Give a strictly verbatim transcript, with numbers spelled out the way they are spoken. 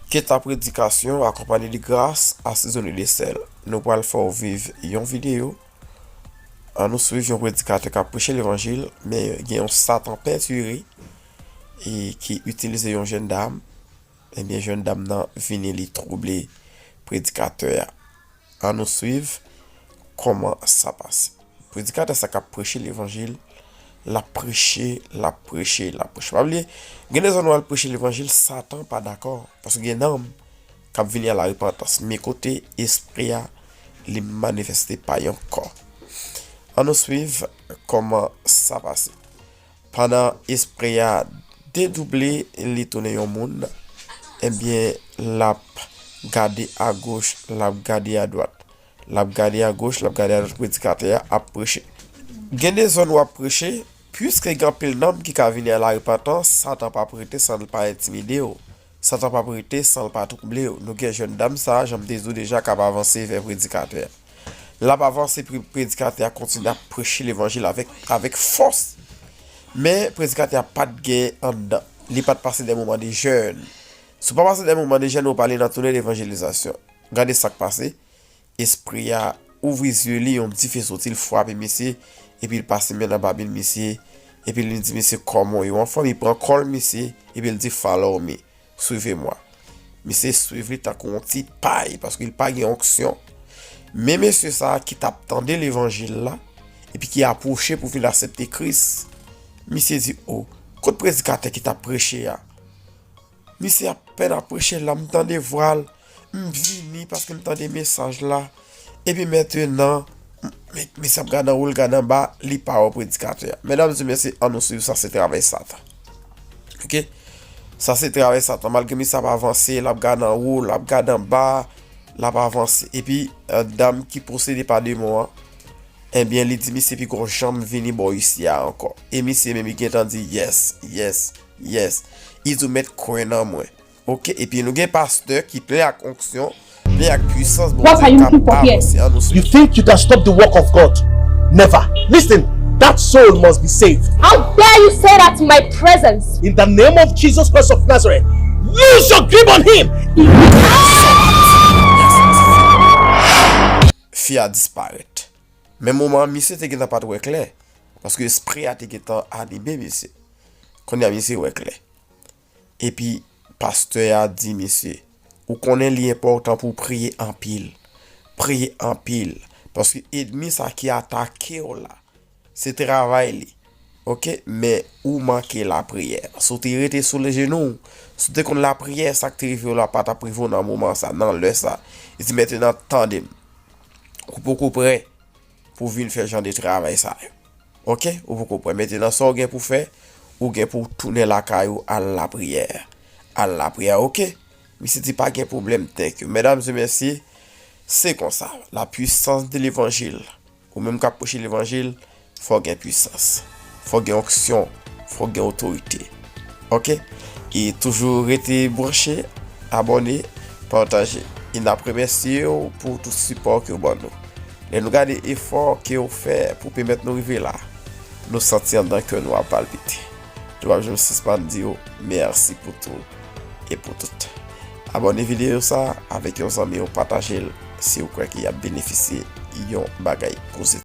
Ke ta predikasyon akonpanye de gras, asezone de sèl. Nou pral fè w viv yon videyo. Ann nou swiv yon predikatè k ap preche levanjil, men gen yon Satan pentire e ki itilize yon jèn dam. Ebyen, jèn dam nan vini, li twouble predikatè a. Ann nou swiv kòman sa pase. Predikatè sa k ap preche levanjil, l ap preche, l ap preche, l ap preche. Pa bliye, gen de zòn w al preche levanjil, Satan pa dakò. Paske gen nanm k ap vini a la repantans. Men kote espri a, li manifeste pa yon kò. Ann nou swiv kòman sa pase. Pandan espri a dedouble, li tounen yon moun, ebyen, l ap gade agoch, l ap gade adwat. L ap gade agoch, l ap gade adwat, predikatè a ap preche. Gen de zòn w ap preche, piske gen anpil nanm ki ka vini a la repantans, Satan p ap rete san l pa entimide w. Satan p ap rete san l pa twouble w. Nou gen jèn dam sa a, jan m te di w deja, k ap avanse vè predikatè a. L ap avanse, pre-, predikatè a kontinye ap preche levanjil avèk, avèk fòs. Men predikatè a pa t gen anndan. Li pa t pase de moman de jèn. Si w pa pase de moman de jèn, ou pa li nan tounen levanjilizasyon. Gade sa k pase. Espri a ouvri zye li, yon dife soti, l frape misye, epi l pase men nan babin misye, epi l di misye, "Kòman w ye, w anfòm?" Li pran kòl misye, epi l di, "Follow me, suivez-moi." Misye swiv li tankou yon ti pay, paske l pa gen onksyon. Men mesye sa a ki t ap tande levanjil la, epi ki apwoche pou vin aksepte Kris, misye di, "O, kot predikatè ki t ap preche a?" Misye apèn ap preche la, m tande vwa l, m vini paske m tande mesaj la. Epi mentenan, m-, m-, misye ap gade anwo, l gade anba, li pa wè predikatè a. Medam e mesye, ann nou swiv, sa se travay Satan. Oke? Sa se travay Satan. Malgre misye ap avanse, l ap gade anwo, l ap gade anba, l ap avanse. Epi, eh, dam ki posede pa demon an, ebyen, li di misye poko janm vini bò isi a ankò. E misye menm, li gentan di, "Yes, yes, yes." Li di, "Ou mèt kwè nan mwen." Oke, epi nou gen pastè ki plen ak onksyon, plen ak pwisans Bondye, k ap avanse. Ann nou swiv. You think you can stop the work of God? Never. Listen, that soul must be saved. How dare you say that in my presence? In the name of Jesus Christ of Nazareth, lose your grip on him. Fi a disparèt. Men moman an, misye te gentan pa t wè klè, paske espri a te gentan anime misye. Kounye a, misye wè klè. Epi, pastè a di misye, "Ou konnen li enpòtan pou w priye anpil. Priye anpil. Paske ènmi sa ki atake w la, se travay li. Oke? Men ou manke lapriyè. Si w te rete sou lejenou w, si w te konn lapriyè, sa k te rive w la pa t ap rive w nan moman sa, nan lè sa." Li di, "Mentenan, tande m. Ou poko prè pou w vin fè jan de travay sa yo. Oke? Ou poko prè. Mentenan, sa w gen pou w fè, ou gen pou w tounen lakay ou, al lapriyè. Al lapriyè, oke?" Misye di, "Pa gen pwoblèm, thank you." Medam e mesye, se konsa. La puissance de l'évangile. Ou menm k ap preche levanjil, fò w gen pwisans. Fò w gen onksyon. Fò w gen otorite. Oke? E toujou rete branche, abòne, pataje. E n ap remèsye w pou tout sipò ke w ban nou. Lè nou gade efò ke w fè pou pèmèt nou rive la, nou santi anndan kè nou ap palpite. Nou p ap janm sispann di w mèsi pou tou e pou tout. Abòne videyo sa a avèk yon zanmi w, pataje l si w kwè ke y ap benefisye yon bagay pozitif.